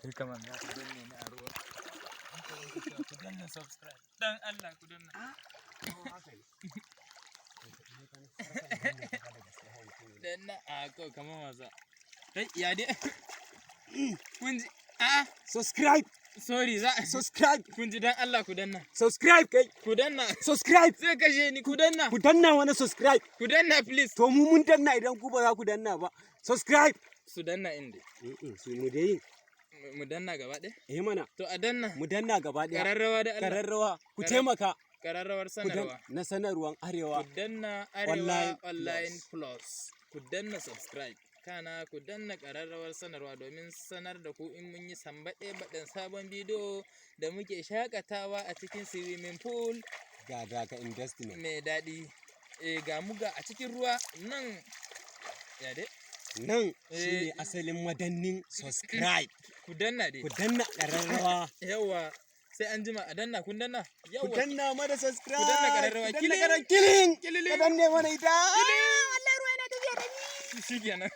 Kai kaman za ka danne ni a ruwa. Ku danna subscribe. Dan Allah ku danna. Haka ne. Danna a kawai kaman wasa. Kai ya dai. Kun ji a Subscribe, sorry za subscribe, kun ji, dan Allah ku danna. Subscribe kai. Ku danna. Subscribe. Zai kashe ni, ku danna. Ku danna wani subscribe. Ku danna, please. To, mu mun danna, idan ku ba za ku danna ba. Subscribe. Su danna inda. Su mu dai. Mu danna gaba ɗaya. Eh mana. To, a danna. Mu danna gaba daya. Kararrawa da Allah. Kararrawa. Ku taimaka. Kararrawar Ku dan sanarwa. Na sanarwan Arewa. Ku danna Arewa Online Online Plus. Ku danna subscribe. Kana ku danna kararrawar sanarwa domin sanar da ku in mun yi sambaɗe baɗin sabon bidiyo da muke shakatawa a cikin swimming pool. Ga daga investment. Mai daɗi. Eh, ga mu ga a cikin ruwa nan. Ya dai? Nan Eh. shine asalin madannin subscribe. Ku danna dai. Ku danna kararrawa. Yawwa, sai an jima, a danna, kun danna. Ku Yawwa. danna mana subscribe. Ku danna kararrawa. Ku danna Kilin. kararrawa. Kilin. Kililin. Ka danne mana ita. Shikenan.